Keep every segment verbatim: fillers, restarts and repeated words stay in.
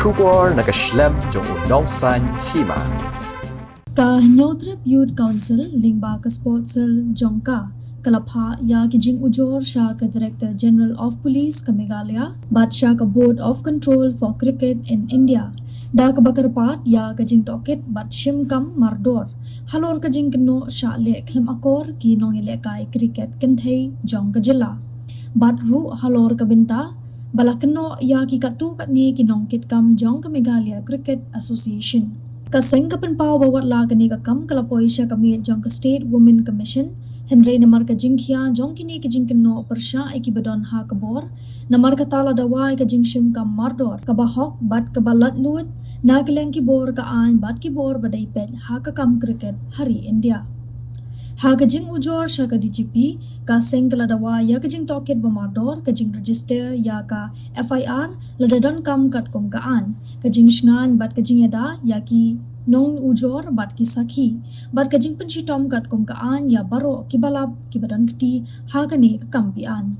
Khubor na ka shlem jong u Nongsaiñ Hima. Ka Hynñiewtrep Youth Council lyngba ka Sports Cell jong ka ka la phah ïa ki jingujor sha ka Director General of Police ka Meghalaya bad sha ka Board of Control for Cricket in India, da kaba kyrpad ïa ka jingtohkit bad shim kam mardor halor ka jingkynnoh shah leh khlem akor ki nongïalehkai cricket kynthei jong ka jylla, bad ruh halor ka bynta ba la kynnoh ïa ki katto katne ki nongkitkam jong ka Meghalaya Cricket Association. Ka seng ka pynpaw ba wat la kane ka kam ka la poi sha ka miet jong ka State Women Commission, hynrei namar ka jingkhia jong kine ki jingkynnoh pyrshah ïa kiba don ha ka bor, namar kata la dawa ïa ka jingshim kam mardor kaba hok bad kaba laitluid na ka liang ki bor ka aiñ bad ki bor ba dei peit ha ka kam cricket ha ri India. Ha ka jingujor sha ka D G P, ka seng ka la dawa ïa ka jingtohkit ba mardor, ka jingregister ïa ka F I R lada donkam katkum ka aiñ, ka jingshngaiñ bad ka jingïada ïa ki nongujor bad ki sakhi, bad ka jingpynshitom katkum ka aiñ ïa baroh kiba lap kiba don kti ha kane ka kam beaiñ.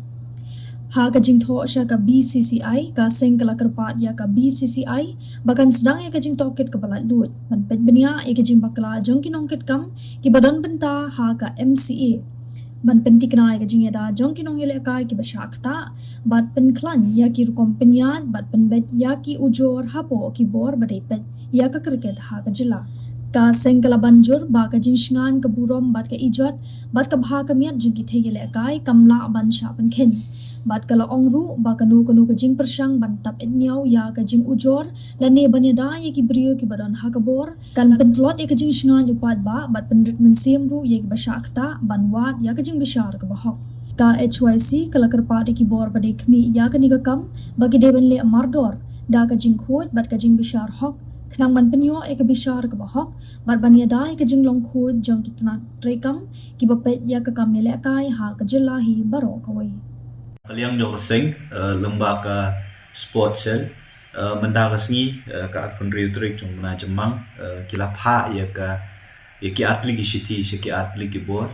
Ha ka jingthoh sha ka B C C I, ka seng ka la kyrpad ïa ka B C C I ba kan sdang ïa ka jingtohkit kaba laitluid ban peit bniah ïa ka jingbakla jong ki nongkitkam kiba don bynta ha ka M C A, ban pynthikna ïa ka jingïada jong ki nongïalehkai kiba shah ktah, bad pynkhlaiñ ïa ki rukom pynïaid bad pynbeit ïa ki ujor hapoh ki bor ba dei peit ïa ka cricket ha ka jylla. Ka seng ka la ban jur ba ka jingshngaiñ ka burom bad ka ijot bad ka bha ka miat jong ki thei ïalehkai kam lah ban shah pynkheiñ. Bad ka la ong ruh ba kano kano ka jingpyrshang ban tap eit miaw ïa ka jingujor lane ban ïada ïa ki briew kiba don ha ka bor kan pyntlot ïa ka jingshngaiñ u paidbah bad pynrit mynsiem ruh ïa kiba shah ktah ban wad ïa ka jingbishar kaba hok. Ka H Y C ka la kyrpad ïa ki bor ba dei khmih ïa kane ka kam ba ki dei ban leh mardor da ka jingkhuid bad ka jingbishar hok, khnang ban pynïoh ïa ka bishar kaba hok bad ban ïada ïa ka jinglong khuid jong ki tnat treikam kiba peit ïa ka kam ïalehkai ha ka jylla hi baroh kawei. Ka liang jong ka seng, eh, lyngba ka Sports Cell, eh, mynta ka sngi, eh, ka arphew hynriew tarik jong u bnai Jymmang, eh, ki la phah ïa ka, ïa ki artylli ki shithi sha ki artylli ki bor,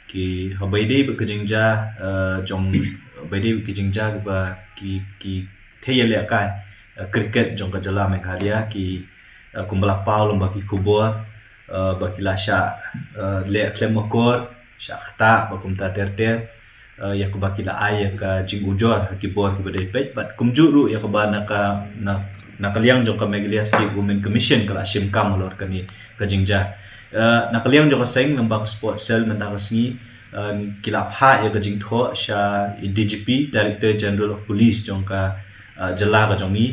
ki haba ïadei bad ka jingjia, eh, jong, haba ïadei bad ka jingjia kaba ki, ki thei ïalehkai, eh, cricket jong ka jylla Meghalaya, ki, eh, kumba la paw lyngba ki khubor, eh, ba ki la shah, eh, leh khlem akor, shah ktah bad kumta ter ter, eh, ïa kaba ki la ai ïa ka jingujor ha ki bor kiba dei peit bad kumjuh ruh ïa kaba na ka, na, na ka liang jong ka Meghalaya State Women Commission ka la shim kam halor kane ka jingjia. Eh, na ka liang jong ka seng lyngba ka Sports Cell mynta ka sngi, eh, ki la phah ïa ka jingthoh sha i D G P, Director General of Police jong ka, eh, jylla ka jong ngi,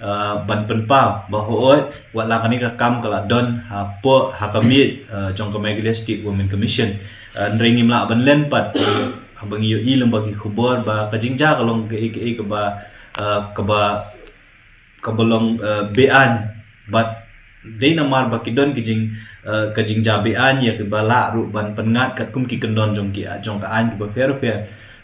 eh, ban pynpaw ba hooid wat la kane ka kam ka la don hapoh, ha ka miet, eh, jong ka Meghalaya State Women Commission. Eh, hynrei ngim lah ban len pat, eh, haba ngi ïohi lyngba ki khubor ba ka jingjia ka long kaei kaei kaba, eh, kaba, kaba long, eh, beaiñ. Bad dei namar ba ki don ki jing, eh, ka jingjia beaiñ ïa kiba lah ruh ban pynngat katkum ki kyndon jong ki, jong ka aiñ kiba pher pher.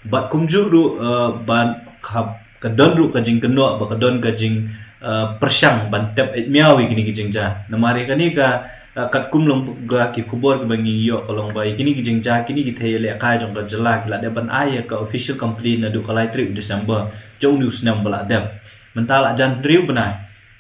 Bad kumjuh ruh, eh, ban ka, ka don ruh ka jingkynnoh ba ka don ka jing, eh, pyrshang ban tep eit miaw ïa kine ki jingjia. Namar ïa kane ka, eh, katkum lyngba ki khubor kiba ngi ïoh ka long ba ïa kine ki jingjia, kine ki thei ïalehkai jong ka jylla ki la dep ban ai ïa ka official complaint naduh ka lai tarik u December jong une u snem ba la dep. Mynta la jan hynriew bnai,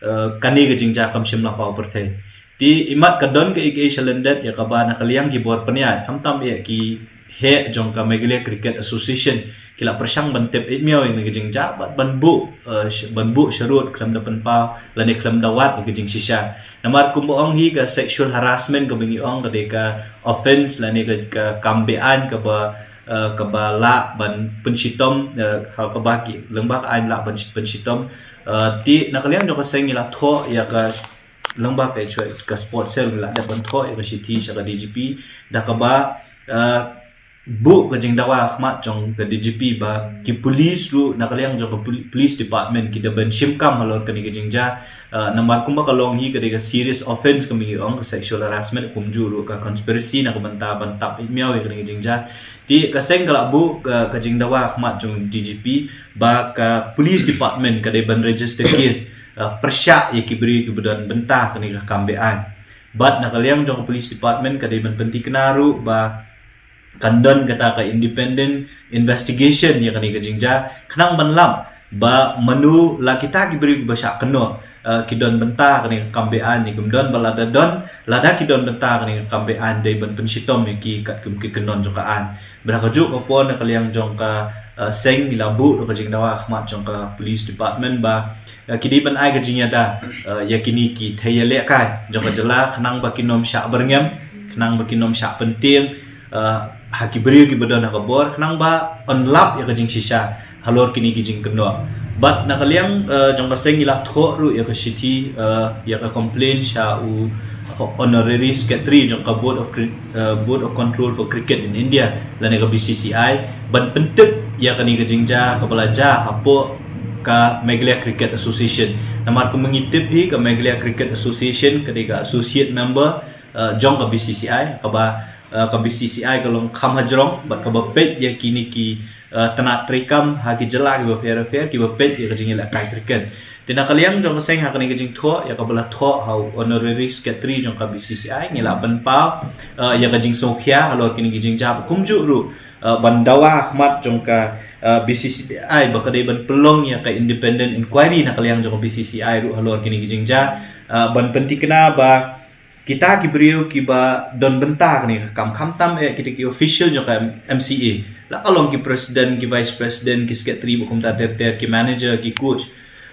eh, kane ka jingjia kam shym la paw pyrthei. Te imat ka don kaei kaei shalyndet ïa kaba na ka liang ki bor pynïaid, khamtam ïa ki heh jong ka Meghalaya Cricket Association, ki la pyrshang ban tep eit miaw ïa kane ka jingjia bad ban buh, eh, sh-, ban buh sharud khlem da pynpaw lane khlem da wad ïa ka jingshisha. Namar kumba ong hi, ka sexual harassment kaba ngi ong ka dei ka offence lane ka, ka kam beaiñ kaba, eh, kaba lah ban pynshitom, eh, ha kaba ki lyngba ka aiñ lah ban pynshitom. Eh, te na ka liang jong ka seng ngi la thoh ïa ka lyngba ka H Y, ka Sports Cell ngi la dep ban thoh ïa ka shithi sha ka D G P da kaba, eh, buh ka jingdawa ha khmat jong ka D G P ba ki police ruh na ka liang jong ka pol-, police department ki dei ban shim kam halor kane ka jingjia. Eh, namar kumba ka long hi ka dei ka serious offence kaba ngi ong, ka sexual harassment, kumjuh ruh ka conspiracy na ka bynta ban tap eit miaw ïa kane ka jingjia. Te ka seng ka la buh ka, ka jingdawa ha khmat jong D G P ba ka police department ka dei ban register case, eh, pyrshah ïa ki briew kiba don bynta kane ka kam beaiñ. Bad na ka liang jong ka police department ka dei ban pynthikna ruh ba kan don kata ka independent investigation ïa kane ka jingjia, khnang ban lap Ba mano la kita ki briew kiba shah kynnoh, eh, ki don bynta kane ka kam beaiñ ne kim don, ba lada don, lada ki don bynta kane ka kam beaiñ, dei ban pynshitom ïa ki katkum ki kyndon jong ka aiñ. Bad ha kajuh ka por, na ka liang jong ka, eh, seng, ngi la buh ruh ka jingdawa ha khmat jong ka police department ba, eh, ki dei ban ai ka jingïada, eh, ïa kine ki thei ïalehkai jong ka jylla, khnang ba kin ym shah byrngem, khnang ba kin ym shah pyntieng, eh, ha ki briew kiba don ha ka bor, khnang ba yn lap ïa ka jingshisha halor kine ki jingkynnoh. Bad na ka liang, eh, jong ka seng, ngi la thoh ruh ïa ka shithi, eh, ïa ka complaint sha u Honorary Secretary jong ka Board of Cri-, eh, Board of Control for Cricket in India, lane ka B C C I, ban pyntip ïa kane ka jingjia kaba la jia hapoh ka Meghalaya Cricket Association. Namar kumba ngi tip hi, ka Meghalaya Cricket Association ka dei ka associate member, eh, jong ka B C C I, kaba, eh, ka B C C I ka long kham hajrong bad kaba peit ïa kine ki, eh, tnat treikam ha ki jylla kiba pher pher, kiba peit ïa ka jingïalehkai cricket. Te na ka liang jong ka seng, ha kane ka jingthoh ïa kaba la thoh ha u Honorary Secretary jong ka B C C I, ngi la pynpaw, eh, ïa ka jingsngewkhia halor kine ki jingjia, kumjuh ruh, eh, ban dawa ha khmat jong ka, eh, B C C I ba ka dei ban pynlong ïa ka independent inquiry na ka liang jong ka B C C I ruh halor kine ki jingjia, eh, ban pynthikna ba kita ki briew kiba don bynta kane ka kam, khamtam eh kita ki official jong ka M-, M C A, la ka long ki president, ki vice president, ki secretary, ba kumta ter ter, ki manager, ki coach.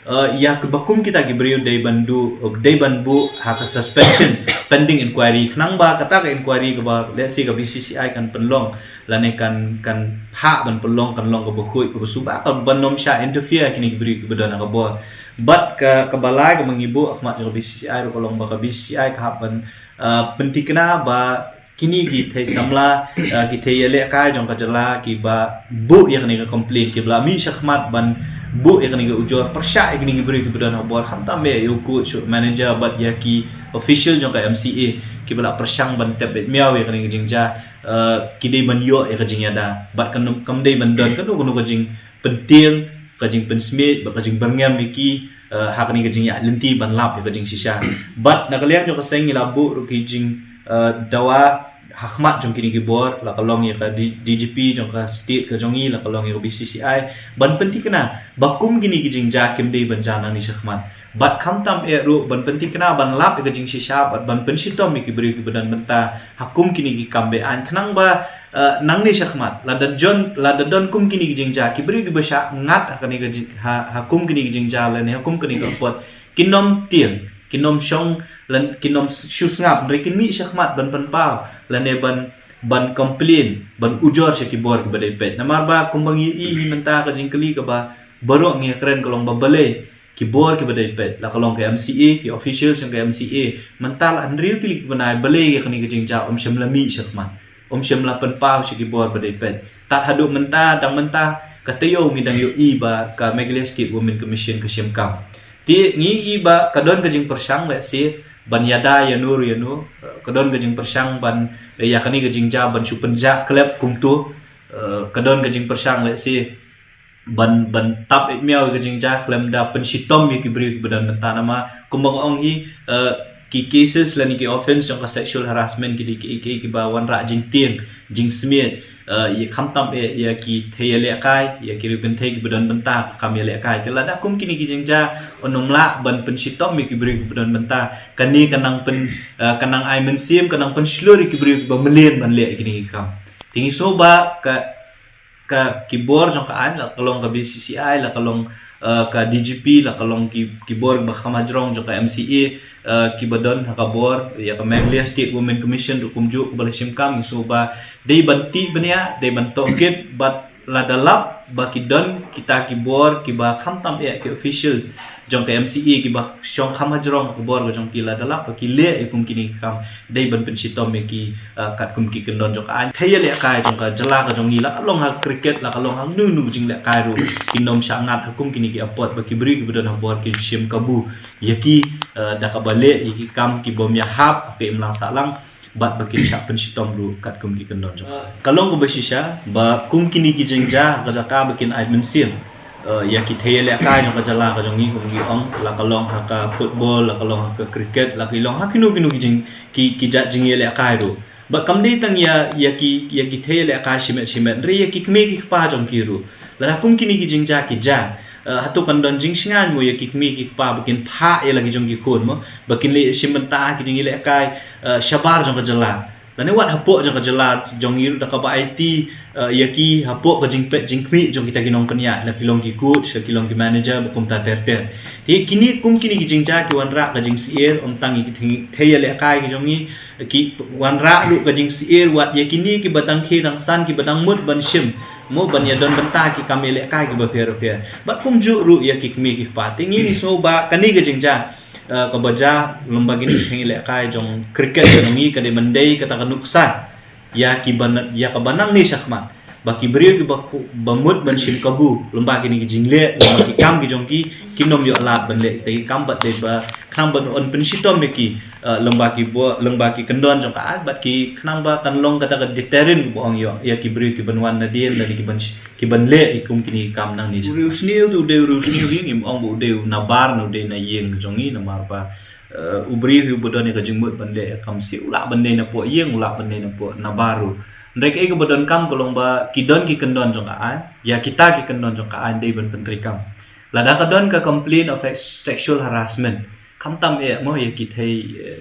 Eh, ïa kiba kum kita ki briew dei ban duh, dei ban buh ha ka suspension pending inquiry, khnang ba kata ka inquiry kaba, let's say, ka B C C I kan pynlong, lane kan, kan phah ban pynlong, kan long kaba khuid, kaba suba, kaba ym shah interfere kine ki briew kiba don ha ka bor. Bad ka, kaba lai kaba ngi buh ha khmat jong ka B C C I ruh ka long ba ka B C C I ka hap ban, eh, pynthikna ba kine ki thei samla, eh, ki thei ïalehkai jong ka jylla kiba buh ïa kane ka complaint, kiba la mih shakhmat ban buh ïa kane ka ujor pyrshah ïa kine ki briew kiba don ha ka bor, khamtam eh ïa u coach, manager bad ïa ki official jong ka M C A kiba la pyrshang ban tep beit miaw ïa kane ka jingjia, eh, ki dei ban ïoh ïa ka jingïada. Bad kam, kam dei ban don kano kano ka jingpyntieng, ka jingpynsmiej bad ka jingbyrngem ïa ki, eh, ha kane ka jingïaid lynti ban lap ïa ka jingshisha. Bad na ka liang jong ka seng, ngi la buh ruh ki jing, eh, dawa ha khmat jong kine ki bor, la ka long ïa ka D-, D G P jong ka state ka jong ngi, la ka long ïa ka B C C I, ban pynthikna ba kum kine ki jingjia kim dei ban jia nangne shakhmat. Bad khamtam eh ruh ban pynthikna ban lap ïa ka jingshisha bad ban pynshitom ïa ki briew kiba don bynta ha kum kine ki kam beaiñ, khnang ba, eh, nangne shakhmat, lada jon, lada don kum kine ki jingjia, ki briew kiba shah ngat ha kane ka jing-, ha, ha kum kine ki jingjia lane ha kum kane ka apot, kin ym tieng, kin ym shong, lane kin ym shu sngap, hynrei kin mih shakhmat ban pynpaw lane ban, ban complain, ban ujor sha ki bor kiba dei peit. Namar ba kumba ngi ïohi mynta, ka jingkylli kaba baroh ngi kren ka long ba balei ki bor kiba dei peit, la ka long ka M C A, ki officials jong ka M C A, mynta la hynriew tylli ki bnai, balei ïa kane ka jingjia ym shym la mih shakhmat, ym shym la pynpaw sha ki bor ba dei peit. Tad haduh mynta, dang mynta, ka taïew ngi dang ïohi ba ka Meghalaya State Women Commission ka shim kam. Te ngi ïohi ba ka don ka jingpyrshang, let's say, ban ïada ïano ïano, eh, ka don ka jingpyrshang ban, eh, ïa kane ka jingjia ban shu pynjah khlem kumto, eh, ka don ka jingpyrshang, let's say, ban, ban tap ïa miaw ïa ka jingjia khlem da pynshitom ïa ki briew kiba don bynta. Namar kumba nga ong hi, eh, ki cases lane ki offence jong ka sexual harassment ki dei ki, ki, kiba wanrah jingtieng, jingsmiej, eh, ïa khamtam eh ïa ki thei ïalehkai, ïa ki riewkynthei kiba don bynta ka kam ïalehkai. Te lada kum kine ki jingjia yn ym lah ban pynshitom ïa ki briew kiba don bynta, kane ka nang pyn, eh, ka nang ai mynsiem, ka nang pynshlur ïa ki briew kiba mlien ban leh ïa kine ki kam. Te ngi sngew ba ka ka, ki bor jong ka aiñ, la ka long ka B C C I, la ka long, eh, ka D G P, la ka long ki, ki bor ba kham hajrong jong ka M C A, eh, kiba don ha ka bor, ïa ka Meghalaya State Women Commission ruh kumjuh kaba la shim kam, ngi sngew ba dei ban tih bniah, dei ban tohkit, bad lada lap ba ki don kita ki bor kiba khamtam eh ki officials jong ka M C A kiba shong kham hajrong ha ka bor ka jong ki, lada lap ba ki leh ïa kum kine ki kam, dei ban pynshitom ïa ki, eh, katkum ki kyndon jong ka aiñ. Thei ïalehkai jong ka jylla ka jong ngi, la ka long ha cricket, la ka long ha kano kano ka jinglehkai ruh, kin ym shah ngat ha kum kine ki apot ba ki briew kiba don ha bor kin shim kabu ïa ki, eh, da kaba leh ïa ki kam kiba ym ïahap ha ka imlang sahlang, bad ba kin shah pynshitom ruh katkum ki kyndon jong. Ah. Ka long kaba shisha ba kum kine ki jingjia ka jaka ba kin ai mynsiem, eh, ïa ki thei ïalehkai jong ka jylla ka jong ngi, kum ngi ong, la ka long ha ka football, la ka long ha ka cricket, la ka long ha kino kino ki jing, ki, ki jait jingïalehkai ruh. Bad kam dei tang ïa, ïa ki, ïa ki thei ïalehkai shimet shimet, hynrei ïa ki kmie ki kpa jong ki ruh, lada kum kine ki jingjia ki jia, Uh, hato kan don jingsngewbha mo ïa ki kmie ki kpa ba kin phah ïa la ki jong ki khun mo, ba kin leit shim bynta ki jingïalehkai uh, shabar jong ka jylla. Lane wat hapoh jong ka jylla jong ngi ruh da kaba aiti uh, ïa ki hapoh ka jingpeit jingkhmih jong kita ki nongpynïaid, la ki long ki coach, la ki long ki manager, ba kumta ter ter. Te kine kum kine ki jingjia ki wanrah ka jingsyier ym tang ïa ki thei, thei ïalehkai ki jong ngi, ki wanrah ruh ka jingsyier wat ïa kine kiba dang khie dang san, kiba dang mut ban shim mo, ban ïadon bynta ki kam ïalehkai kiba pher pher. Bad kumjuh ruh ïa ki kmie ki kpa. Te ngi sngew ba kane ka jingjia uh, kaba jia lem bad kine ki thei ïalehkai jong cricket jong ngi ka dei ban dei kata ka nuksa ïa kiba na-, ïa kaba nangne shakhmat. Ba ki briew kiba ku-, ba mut ban shim kabu lem bad kine ki jingleh, lem bad ki kam ki jong ki, kin ym ïoh lad ban leh kita ki kam, bad dei ba khnang ban yn pynshitom ïa ki uh, lem bad ki bor, lem bad ki kyndon jong ka aiñ, bad ki khnang ba kan long kata ka deterrent ba ong ïoh ïa ki briew kiban wan nadien lane kiban sh-, kiban leh ïa kum kine ki kam nangne. U riewsniew te u dei u riewsniew hi, ngim ong ba u dei u nabar ne u dei na ïing jong ngi, namar ba uh, u briew hi uba don ïa ka jingmut ban leh ïa ka kam sniew u lah ban dei napoh ïing, u lah ban dei napoh nabar ruh. Hynrei kaei kaba donkam ka long ba ki don ki kyndon jong ka aiñ, ïa kita ki kyndon jong ka aiñ dei ban pyntreikam. Lada ka don ka complaint of ex-, sexual harassment, khamtam eh mo ïa ki thei,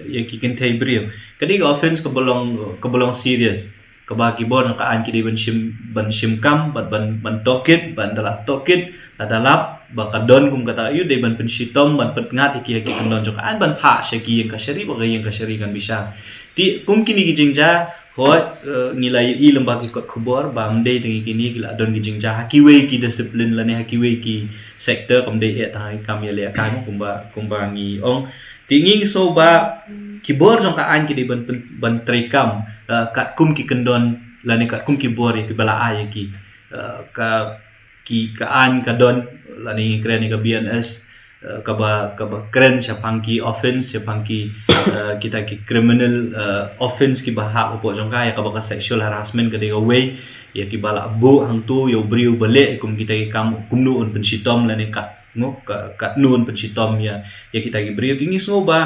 ïa ki kynthei briew, ka dei ka offence kaba long, kaba long serious, kaba ki bor jong ka aiñ ki dei ban shim, ban shim kam, ban, ban, ban tohkit, ban da lap tohkit, lada lap ba ka don kum kata aiu, dei ban pynshitom, ban pynngat ïa ki ha ki kyndon jong ka aiñ, ban phah sha ki ïing kashari, ba ka ïing kashari kan bishar. Te kum kine ki jingjia, hooid, uh, ngi la ïohi lem bad ki kot khubor ba ym dei tang ïa kine ki la don ki jingjia ha kiwei ki discipline lane ha kiwei ki sector, kam dei eh tang ha ki kam ïalehkai mo, kumba, kumba ngi ong. Te ngi sngew ba ki bor jong ka aiñ ki dei ban pyn-, ban treikam uh, katkum ki kyndon lane katkum ki bor ïa kiba la ai ïa ki. Uh, ka, ki, ka aiñ ka don lane ngi kren ïa ka B N S, uh, kaba, kaba kren shaphang ki offence, shaphang ki uh, kita ki criminal uh, offence kiba hap hapoh jong ka, ïa kaba ka sexual harassment ka dei kawei, ïa kiba la buh hangto ïa u briew ba leh kum kita ki kam, kumno un pynshitom lane kat, no, ka, katno un pynshitom ïa, ïa kita ki briew. Te ngi sngew ba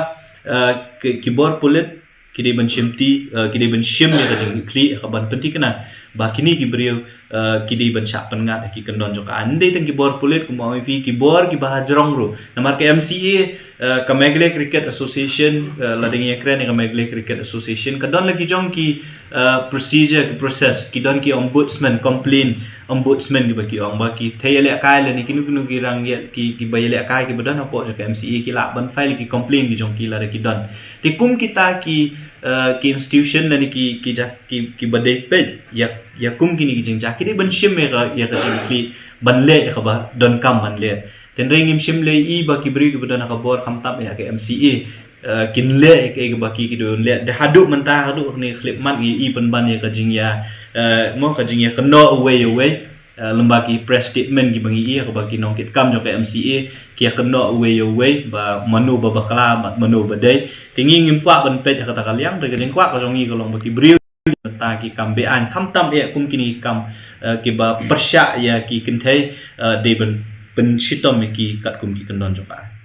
uh, ki, ki bor pulit ki dei ban shim ti, uh, ki dei ban shim ïa ka jingkitkhlieh, ïa kaban pynthikna ba kine ki briew uh, ki dei ban shah pynngat ha ki kyndon jong ka aiñ. Ym dei tang ki bor pulit, kumba ong ïa phi, ki bor kiba hajrong ruh. Namar ka M C A, uh, ka Meghalaya Cricket Association, uh, lada ngi ïakren ïa ka Meghalaya Cricket Association, ka don la ki jong ki uh, procedure, ki process, ki don ki ombudsman, complaint ombudsman kiba ki ong, ba ki thei ïalehkai lane kino kino ki rang ïa, ki, kiba ïalehkai kiba don hapoh jong ka M C A ki lah ban file ki complaint ki jong ki lada ki don. Te kum kita ki uh, ki institution lane ki, ki ja-, ki, kiba dei peit ïa, ïa kum kine ki jingjia, ki dei ban shim ïa ka, ïa ka jingkitkhlieh ban leh ïa kaba donkam ban leh. Te hynrei ngim shym la ïohi ba ki briew kiba don ha ka bor, khamtam ïa ka M C A, uh, kin leh ïa kaei kaba ki, ki doh leh. Te haduh mynta, haduh kane ka khyllipmat ngi ïohi pynban ïa ka jingïa, uh, mo, ka jingïakynnoh uwei ïa uwei. Uh, lem bad ki press statement kiba ngi ïohi, kaba ki nongkitkam jong ka M C A ki ïakynnoh uwei ïa uwei ba mano ba bakla bad mano ba dei. Te ngi ngim kwah ban peit ha kata ka liang, hynrei ka jingkwah ka jong ngi ka long ba ki briew, mynta ki kam be-aiñ, khamtam eh kum kine ki kam, uh, kiba pyrshah ïa ki kynthei, uh, dei ban pynshitom ïa ki katkum ki kyndon jong ka aiñ.